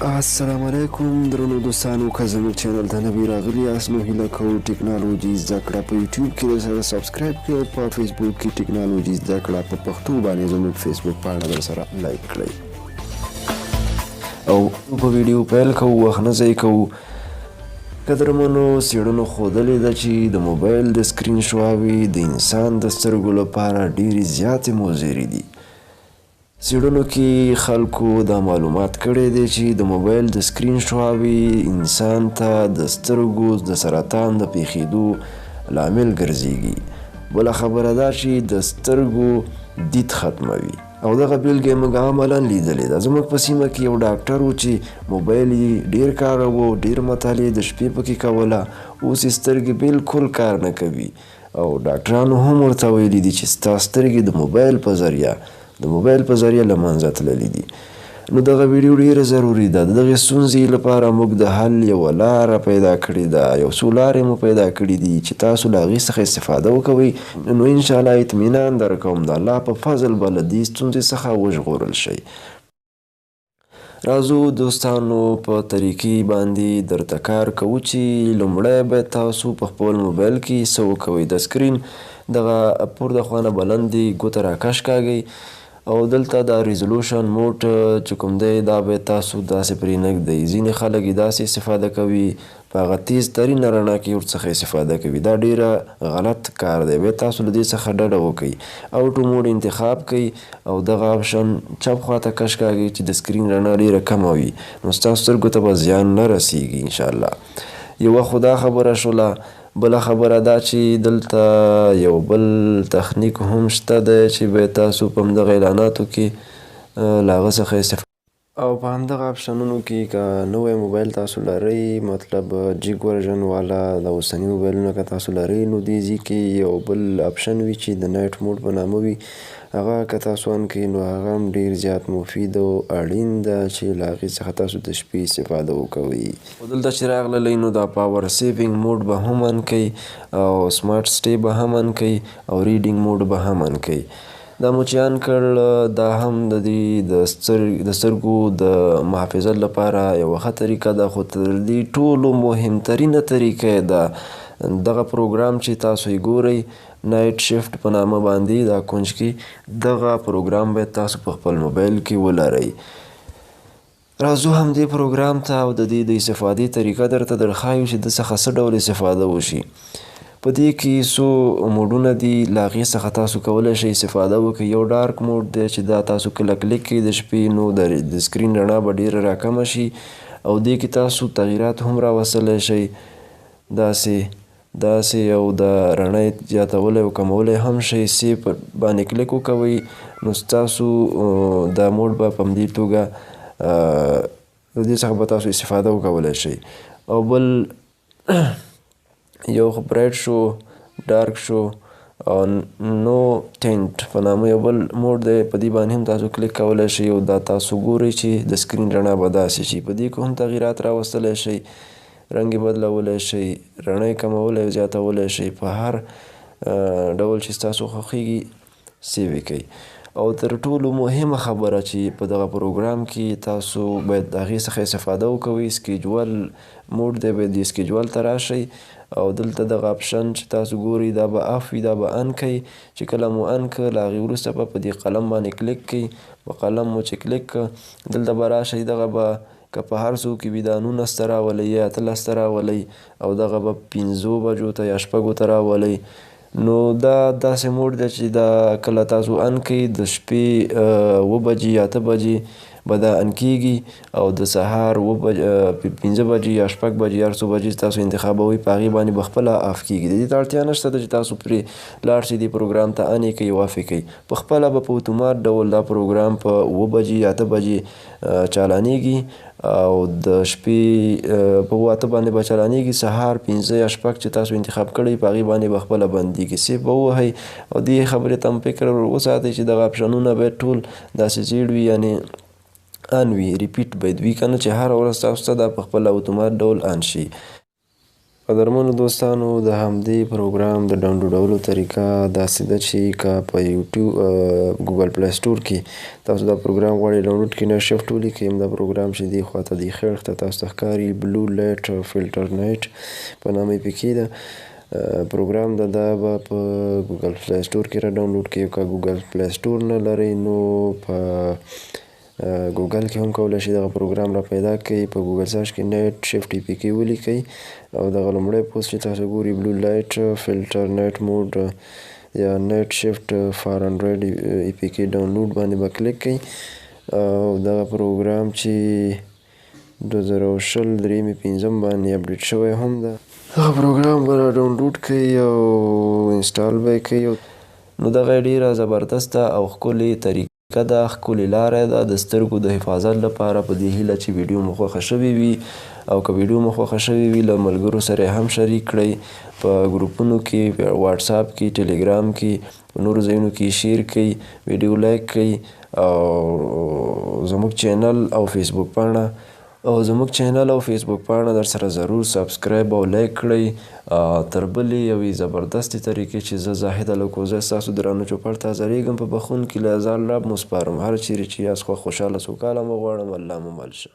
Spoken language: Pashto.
السلام علیکم درنو دوستانو، که زموږ چینل ته نوي راغلي یاست نو هیله کوو ټکنالوژي زده کړه په یوټیوب کې درسره subscribe کړئ او په فیسبوک کې ټکنالوژي زده کړه په پښتو باندې زموږ فیسبوک پاڼه درسره لایک کړئ. او په ویډیو پیل کوو، وخت نه ضایع کوو. قدرمنو، څېړنو ښودلې ده چې د موبایل د سکرین شعاوې د انسان د سترګو لپاره ډېرې زیاتې مضرې دي. څېړنو کې خلکو دا معلومات کړی دی چې د موبایل د سکرین شعاوې انسان ته د سترګو د سرطان د پېښېدو لامل ګرځېږي. بله خبره دا چې د سترګو دید ختموي. او دغه بېلګه یې موږ عملاً لیدلې ده. زموږ په سیمه کې یو ډاکټر و چې موبایل یې ډېر کاروه او ډېر مطالعې د شپې پکې کوله، اوس یې سترګې بلکل کار نه کوي او ډاکټرانو هم ورته ویلي دي چې ستا سترګې د موبایل په ذریعه له منځه تللې دي. نو دغه ویډیو ډیره ضروري ده. د دغې ستونزې لپاره موږ د حل یوه لاره پیدا کړې ده، یو څو لارې مو پیدا کړې دي چې تاسو له هغې څخه استفاده وکوئ، نو انشاءالله اطمینان درکوم، د الله په فضل به له دې ستونزې څخه وژغورل شئ. راځو دوستانو، په طریقې باندې درته کار کوو چې لومړی به تاسو په خپل موبایل کې څه وکوئ. د سکرین دغه پورته خوانه به لاندې ګوته راکش کاږئ او دلته دا resolution mode چې کوم دی، دا به تاسو داسې پرې نه ږدئ. ځینې خلک یې داسې استفاده کوي، په هغه تیز ترینه رڼا کې ورڅخه استفاده کوي. دا ډیره غلط کار دی، باید تاسو له دې څخه ډډه وکړئ. auto mode انتخاب کړئ او دغه option چپ خواته کش کاږئ چې د سکرین رڼا ډیره کمه وي، نو ستاسو سترګو ته به زیان نه رسیږي انشاءالله. یوه خو دا خبره شوله. بله خبره دا چې دلته یو بل تخنیک هم شته دی چې باید تاسو په همدغه اعلاناتو کې له هغه څخه استفاده او په همدغه اپشنونو کې، که نوی موبایل تاسو لرئ، مطلب جیګ version والا د اوسني موبایلونه که تاسو لرئ، نو دې ځای کې یو بل option وي چې د night mode په نامه وي. هغه که تاسو on کړئ، نو هغه هم ډیر زیات مفید او اړین ده چې له هغې څخه تاسو د شپې استفاده وکوئ. او دلته چې راغللی، نو دا power saving mode به هم on کړئ او smart stay به هم on کړئ او reading mode به هم on کړئ. دا مو چې on کړ، دا هم د دې د سترګو د محافظت لپاره یوه ښه طریقه ده. خو تر دې ټولو مهمترینه طریقه ده دغه پروګرام چې تاسو یې ګورئ، Night Shift په نامه باندې دا کنج کې. دغه پروګرام باید تاسو په خپل موبایل کې ولرئ. راځو همدې پروګرام ته او د دې د استفادې طریقه درته درښایو چې د څخه څه ډول استفاده وشي. په دې کې څو موډونه دي، له هغې څخه تاسو کولی شئ استفاده وکړئ. یو dark mode دی چې دا تاسو کله کلیک کړئ د شپې، نو د سکرین رڼا به ډیره راکمه شي او دې کې تاسو تغیرات هم راوستلی شئ، داسې داسې، او د رڼا زیاتولی او کمولی هم شئ. save باندې کلیک وکوئ، نو ستاسو دا mode به په همدې توګه د دې څخه به تاسو استفاده وکولی شئ. او بل یو خو bright شو، dark شو او no tint په نامه یو بل mode دی. په دې باندې هم تاسو کلیک کولی شئ او دا تاسو ګورئ چې د سکرین رڼا به داسې شي. په دې کې هم تغیرات راوستلی شئ، رنګ یې بدلولی شئ، رڼا یې کمولی او زیاتولی شئ. په هر ډول چې ستاسو خوښیږي، save یې کړئ. او تر ټولو مهمه خبره چې په دغه پروګرام کې تاسو باید د هغې څخه استفاده وکوئ، schedule mode دی. باید دې schedule ته راشئ او دلته دغه option چې تاسو ګورئ، دا به off وي، دا به on کړئ. چې کله مو on کړ، له هغې وروسته به په دې قلم باندې کلیک کړئ. په قلم مو چې کلیک کړ، دلته به راشئ، دغه به که په هر څو کې وي، دا 19 ته راولئ یا 18 ته راولئ او دغه به 5 بجو ته یا 6 ته راولئ. نو دا داسې mode دی چې دا کله تاسو on کړئ، د شپې 7 بجې یا 8 بجې به دا on کیږي او د سهار 5 بجې یا 6 بجې، هر څو بجې تاسو انتخابوئ، په هغې باندې به خپله off کیږي. د دې ته اړتیا نشته چې تاسو پرې لاړ شئ، دې پروګرام ته on یې کړئ او off یې کړئ. په خپله به په اتومات ډول دا پروګرام په 7 بجې یا 8 بجې چالانیږي او د شپې په 7، 8 باندې به چالانیږي. سهار 5 یا 6 چې تاسو انتخاب کړئ، په هغې باندې به خپله بندیږي. save به ووهئ او دې خبرې ته هم فکر وساتئ چې دغه اپشنونه باید ټول داسې زیړ وي، یعنې on وي، repeat باید وي، که نه چې هره ورځ تاسو ته دا په خپله اتومات ډول on شي. قدرمنو دوستانو، د همدې پروګرام د ډاونلوډولو طریقه داسې ده چې که په یوټیوب ګوګل پلی سټور کې تاسو دا پروګرام غواړئ ډاونلوډ کړئ، Night Shift ولیکئ. دا پروګرام چې دې خواته دی ښي اړخ ته تاسو ته ښکاري، Blue Light Filter Night په نامه یې پکې ده پروګرام ده، دا به په ګوګل پلی سټور کې را ډاونلوډ کړئ. که ګوګل پلی سټور نه لرئ نو په ګوګل کې هم کولی شئ دغه پروګرام را پیدا کړئ. په ګوګل سرچ کې Night Shift APK ولیکئ او دغه لومړی پوسټ چې تاسو ګوري، Blue Light Filter Night Mode یا Night Shift for Android APK download باندې به کلیک کړئ او دغه پروګرام چې 2020 درېیمې پنځم باندې اپډیټ شوی هم ده، دغه پروګرام به را ډاونلوډ کړئ او انسټال به یې کړئ. نو دغه ډېره زبردسته او ښکلې طریقه ده، ښکلې لاره ده د سترګو د حفاظت لپاره. په دې هیله چې ویډیو مو خوښه شوې وي، او که ویډیو مو خوښه شوې وي له ملګرو سره هم شریک کړئ، په ګروپونو کې، واتساپ کې، ټلیګرام کې، په نورو ځایونو کې share کړئ، ویډیو لایک کړئ او زموږ چینل او فیسبوک پاڼه در سره ضرور subscribe او لایک کړئ. تر بلې یوې زبردستې طریقې چې زه زاهد الکوزی ستاسو درانه چوپړ ته حاضرېږم، په بخښونکي له ازال رب مو سپارم. هر چیرې چې یاست خوښ، خوشحاله، سوکاله مو غواړم. الله مو مل شه.